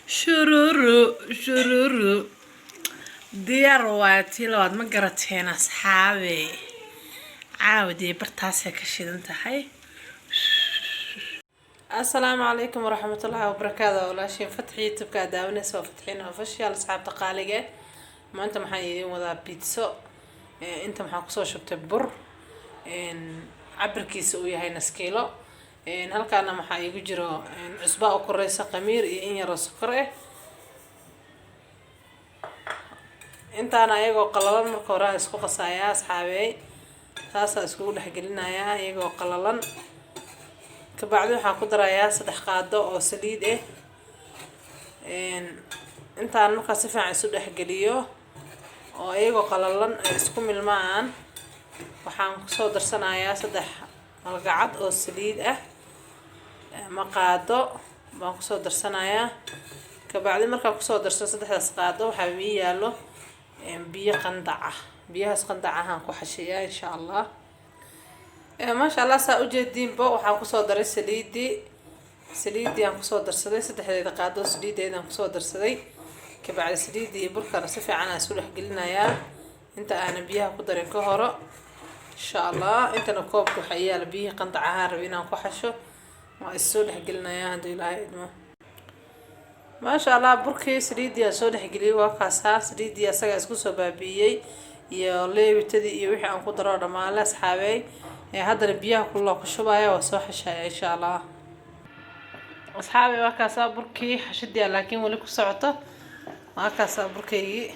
Shururu shururu, diyaar waa tii labaad. Ma garateen, asxaabe? Caawa dee bartaasay ka shidan tahay. Asalaamu calaykum waraxmatullaahi wabarakaatu. Walaashiin Fatxi, YouTube-ka aad daawanaysa waa Fatxiin Official. Asxaabta qaaliga, maanta maxaan idiin wadaa? Pizza. Inta maxaan kusoo shubtay? Bur cabirkiisa uu yahay nus kiilo. Halkaana maxaa iigu jiro? Cusbaa u koreysa, qamiir iyo in yaroo sokor ah. Intaana ayagoo qalalan marka hore isku qasayaa, asxaabeey. Saasaa iskugu dhexgelinayaa iyagoo qalalan. Kabacdi waxaan ku darayaa 3 qaado oo saliid ah. Intaan markaa si fiican isu dhexgeliyo oo iyagoo qalalan ay isku milmaan, waxaan kusoo darsanayaa 3 malgacad oo saliid ah ama qaado baan kusoo darsanayaa. Kabacdi markaa kusoo darsado saddexdaas qaado, waxaa ii yaallo biyo qandac ah. Biyahaas qandac ahaan ku xashiyaa, insha Allah. Maasha Allah, saa ujeediinba waxaan kusoo daray saliidii. Saliidii aan kusoo darsaday, saddexdeeda qaado saliideedaan kusoo darsaday. Kabacdi saliidii iyo burkana si fiican aan isu dhexgelinayaa inta aanan biyaha ku darin ka horo, insha Allah. Intana koobka waxaa yaala biyihii qandac ahaan rabi inaan ku xasho. Waa is soo dhexgelinayaa hadduu Ilaahay idmo. Maasha Allah, burkii saliidii aan soo dhexgeliyey waa kaasaa. Saliidii asagaa isku soo baabi'iyey iyo leebitadii iyo wixii aan ku daro dhammaale, asxaabey. Haddana biyaha kululoo ku shubaya, waa soo xashaya, insha Allah. Asxaabey, waa kaasaa burkii xashidii, laakiin weli ku socoto. Waa kaasaa burkaygii,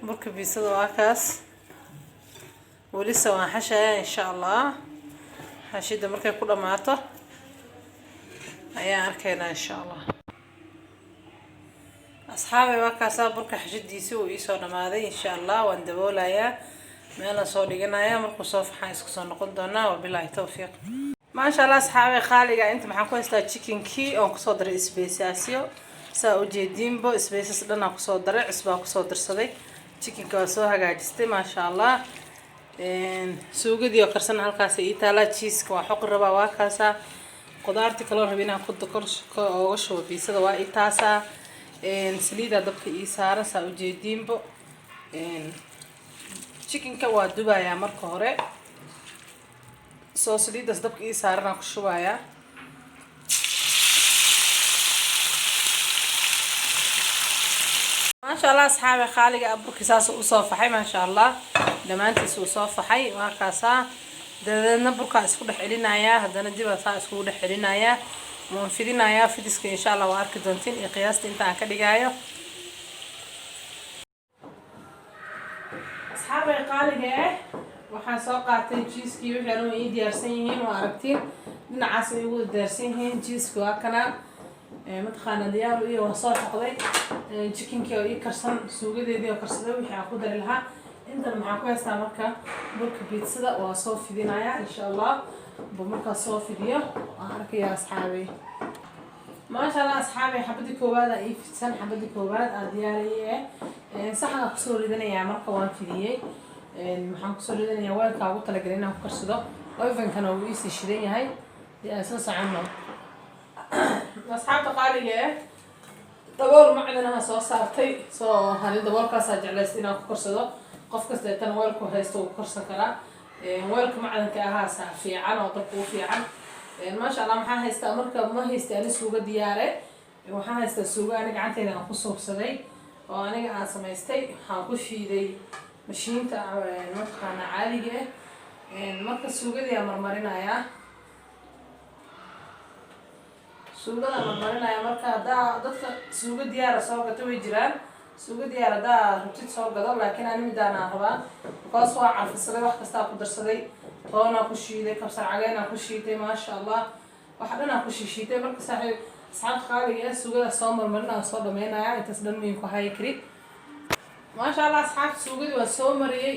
burka pizzada waa kaas. Welise waan xashaya, insha Allah. Xashida markay ku dhamaato ayaan arkaynaa, insha Allah. Asxaabay, waa kaasaa burka xashidiisi uu iisoo dhamaaday, insha Allah. Waan daboolayaa, meelaan soo dhiganayaa. Markuu soo faxaan isku soo noqon doonaa. Wabilaahi towfiiq. Maasha Allah, asxaabay qaaliga, inta maxaan ku haystaa? Chickenkii oon kusoo daray spicesyo. Saa ujeediinbo, spices dhan aan kusoo daray, cusbaa kusoo darsaday. Chickenka waa soo hagaajistay, maasha Allah. Suugadii oo karsan halkaas ii taalaa. Cheeseka waa xoqi rabaa, waa kaasaa. Qudaartii kaloo rabi inaan ku kor ooga shubo pizzada waa ii taasaa. Saliidaa dabka ii saaran, saa ujeediinbo. Chickenka waa dubayaa marka hore, soo saliidaas dabka ii saaran aan ku shubayaa. Maasha Allah, asxaabi qaaliga, burkii saas usoo faxay, maasha Allah. Dhammaantiis uu soo faxay, waa kaasaa. Dabadeedna burkaan isku dhex celinayaa, haddana dibaa saa iskugu dhex celinayaa. Waan fidinayaa. Fidiska, insha Allah, waa arki doontiin iyo qiyaasta inta aan ka dhigaayo. Asxaabay qaaliga ah, waxaan soo qaatay cheesekii. Wixii dhan way ii diyaarsan yihiin, waa aragtiin. Dhinacaas ay ugu diyaarsan yihiin. Cheeseki waa kana, mataqaana, diyaar iyo waa soo xoqday. Chickenkii oo ii karsan, suugadeedii oo karsaday, wixii aan ku dari lahaa. Intana maxaan ku haystaa marka? Burka pizzada waa soo fidinayaa, insha Allah. Bu markaa soo fidiyo waan arkayaa, asxaabay. Maasha Allah, asxaabay, xabadii koowaad aa ii fidsan. Xabadii koowaad aa diyaariyay. Saxanka kusoo ridanayaa. Marka waan fidiyey, maxaan kusoo ridanayaa? Weelkaa ugu talagalay inaan ku karsado. Ovenkana uu iisii shidan yahay. Dee aan isla soconno, asxaabta qaaliga ah. Dabool macdanaha soo saartay, soo hani daboolkaasaa jeclaystay inaan ku karsado. Qof kasta tan weelku haysto uu ku karsan karaa. Weelka macdanka ahaasaa fiican oo dabka u fiican, maasha Allah. Maxaa haystaa marka? Ma haysta ani suugo diyaare. Waxaan haystaa suugo ani gacanteyda aan ku suubsaday oo aniga aan samaystay. Waxaan ku shiiday mashiinta, mataqaana, caadiga ah. Marka suugadii aan marmarinayaa, suugada marmarinaya. Marka haddaa dadka suugo diyaara soo gato way jiraan. Suugo diyaar haddaa rabtid soo gado, laakiin ani midaan aan rabaa, because waa carfisaday, wax kastaa ku darsaday, toonaa ku shiiday, kabsar caleenaa ku shiiday, maasha Allah, waxa dhan aan ku shishiiday. Marka saaxiib, asxaabta qaaliga ah, suugada soo marmarin aan soo dhameynaya. Intaas dhan muhiim ku hayi kari. Maasha Allah, asxaabta, suugadii waa soo mariyey,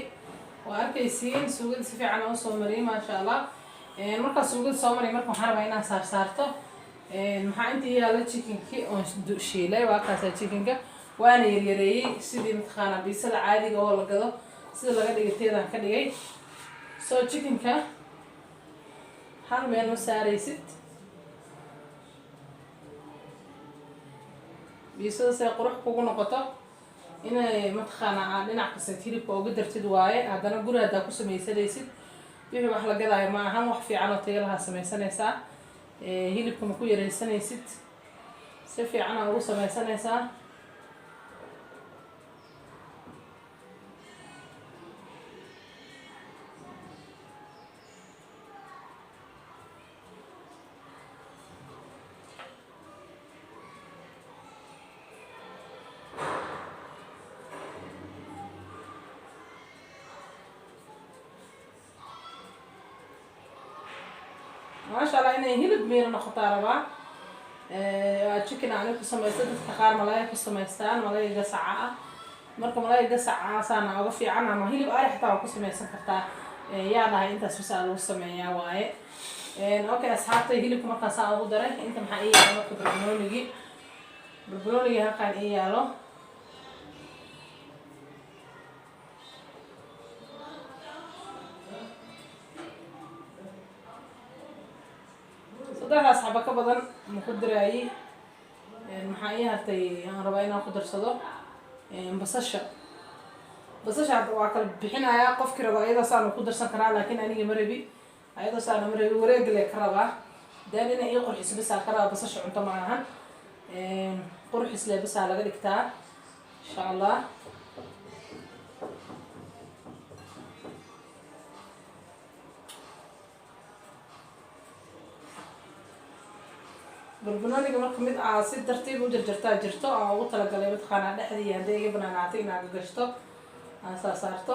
waa arkaysiin. Suugadii si fiican aan usoo mariyey, maasha Allah. Markaa suugada soo mariyay, marka waxaan rabaa inaan saar saarto. Maxaa inta yaala? Chickenkii oon shiilay, waa kaasaa. Chickenka waana yaryareeyey, sidii, mataqaanaa, pizzada caadiga oo la gado sida laga dhigay teedaan ka dhigay. So chickenka hal meel ma saaraysid. Biisada say qurux kugu noqoto, inay mataqaanaa aad dhinac kasta hilibka uga dartid waaye. Haddana guri haddaa ku samaysanaysid, wixii wax la gadaayo ma ahan, wax fiican oo tayo lahaa samaysanaysaa. Hilibka ma ku yaraysanaysid, si fiican aa ugu samaysanaysaa. Maasha Allah, inay hilib miira noqotaa rabaa. Chicken ani ku samaysta, dadka qaar malaya ku samaystaan, malaya gasaca ah. Marka malaya gasaca saana uga fiican, ama hilib ari xitaa waa ku samaysan kartaa. Yaa dhahay intaas bisaa lagu sameeyaa waaye. Okay asxaabta, hilibka markaasaa ugu daray. Inta maxaa ii yaalo marka? Barbaroonigii, barbaroonigii halkaan ii yaalo. Saddexdaas xaba ka badan ma ku daraayey. Maxaa ii hartay? Aan rabaa inaan ku darsado basasha. Basasha hadda waa kala bixinayaa. Qofkii rabo ayadoo saan ku darsan karaa, laakiin aniga ma rabi ayadoo saana, ma rabi. Wareegale ka rabaa daan inay ii qurxiso bisaa ka rabaa. Basasha cunto ma ahan, qurxis le bisaa laga dhigtaa, insha Allah. Barbarooniga marka mid aa si tartiib u jarjartaa jirto aan ugu talagalay, mataqaanaa, dhexdii hadday iga banaanaatay inaa gashto, aan saa saarto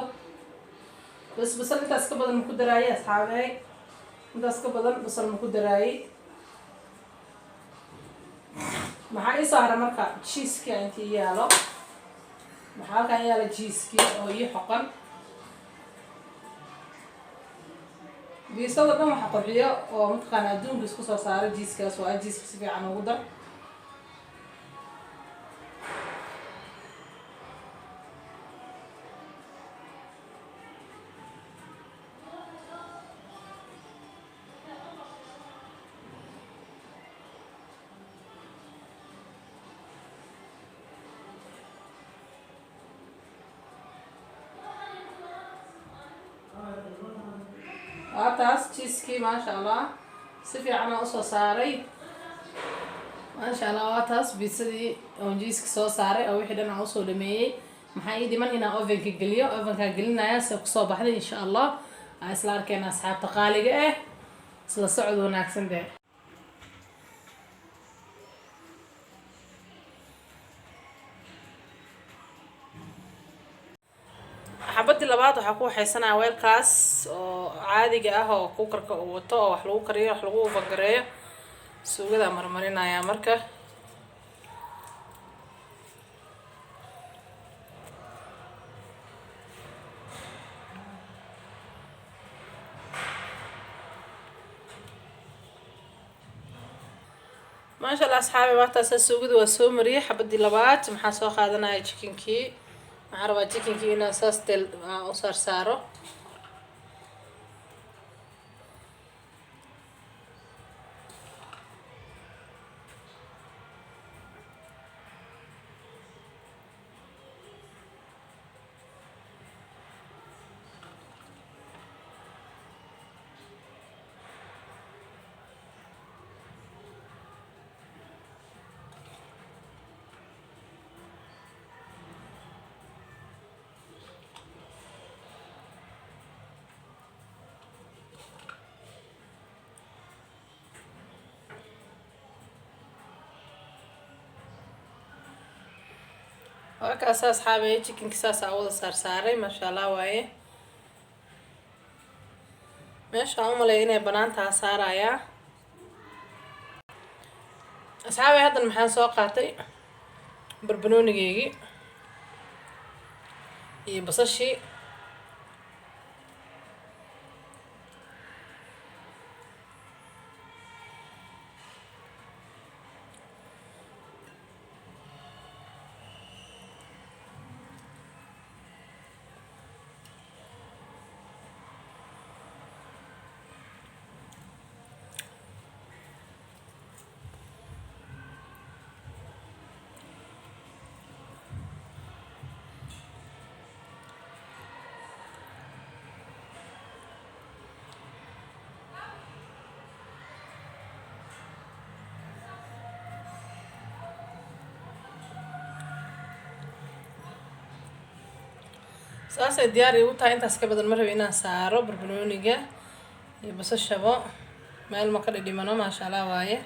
bas. Basal intaas ka badan maku daraayay asxaabey, intaas ka badan basal maku daraayay. Maxaa ii soo hara marka? Cheese-kii inta ii yaalo. Maxaa halkaan yaala? Cheese-kii oo ii xoqan. Biisada dhan waxa qurxiyo oo mataqaana adduunka isku soo saaro cheese-kaas waa. Cheese-ka si fiican ugu dar. Waa taas cheese-kii, maasha Allah, si fiican aan usoo saaray, maasha Allah. Waa taas biisadii oon cheese-ka soo saaray oo wixii dhan aan usoo dhameeyey. Maxaa ii dhiman? Inaan ovenka geliyo. Ovenkaa gelinaya, se kusoo baxday insha Allah aan isla arkeyna. Asxaabta qaaliga ah, isla socod wanaagsan dee. Xabadii labaad waxaa ku waxaysanaya weelkaas oo caadiga ah oo cooker-ka uu wato oo wax lagu kariyo, wax lagu oven-gareeyo. Suugadaa marmarinaya marka. Maasha Allah asxaabi, waataasa suugada waa soo mariyey. Xabadii labaad maxaa soo qaadanaya? Chickenkii. Waxaan rabaa chickenkii inaan saas del u saar saaro. Waa kaasa asxaabay, chickenki saas aa wada saar saaray, maasha Allah waaye. Meesha aan umaleeya inay banaantaha saarayaa asxaabay. Haddan maxaan soo qaatay? Barbanoonigeygii iyo basashii. Saasay diyaar igu tahay. Intaas ka badan ma rabi inaan saaro. Barbarooniga iyo basashabo meel ma ka dhidhimano, maasha Allah waaye.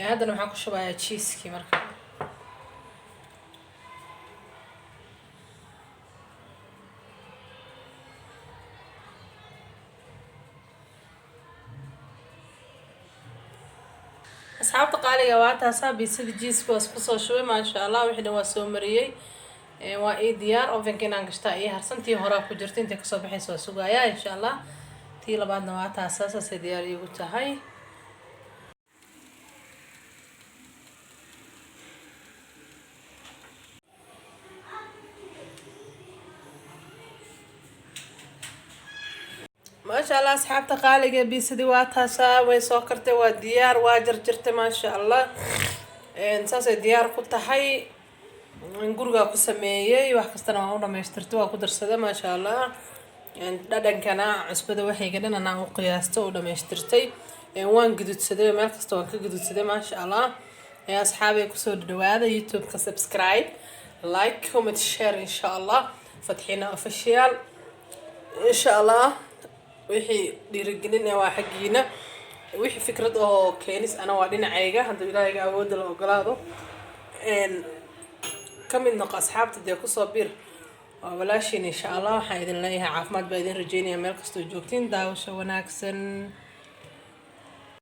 Haddana waxaan ku shubayaa cheesekii marka. Asxaabta qaaliga, waa taasaa pizzada. Cheeseka waa isku soo shubay, maasha Allah. Wixii dhan waa soo mariyey, waa ii diyaar. Ovenka inaan gashtaa ii harsan. Tii horaa ku jirta, intay kasoo baxaysa waa sugayaa, insha Allah. Tii labaadna waa taasaa, saasay diyaar iigu tahay. Maasha Allah, asxaabta qaaliga, pizzadii waa taasaa, way soo kartay, waa diyaar, waa jarjartay, maasha Allah. Saasay diyaar ku tahay. Gurigaa ku sameeyey, wax kastana waan u dhamaystirtay, waa ku darsaday, maasha Allah. Dhadhankana cusbada waxayga dhan anaa u qiyaasto, u dhamaystirtay. Waan gududsaday, meel kasta waan ka gududsaday, maasha Allah. Asxaabay, kusoo dhawaada YouTube-ka. Subscribe, like, comment, share, insha Allah. Fatxiina Official, insha Allah. Wixii dhiirigelin waa xaggiina, wixii fikrad oo keenis ana waa dhinacayga, hadduu Ilaahayga awoodda la ogolaado. Ka mid noqo asxaabta, dee kusoo bir, waa walaashiin, insha Allah. Waxaan idin leeyahay caafimaad baa idin rajeynaya meel kastoo joogtiin. Daawasho wanaagsan.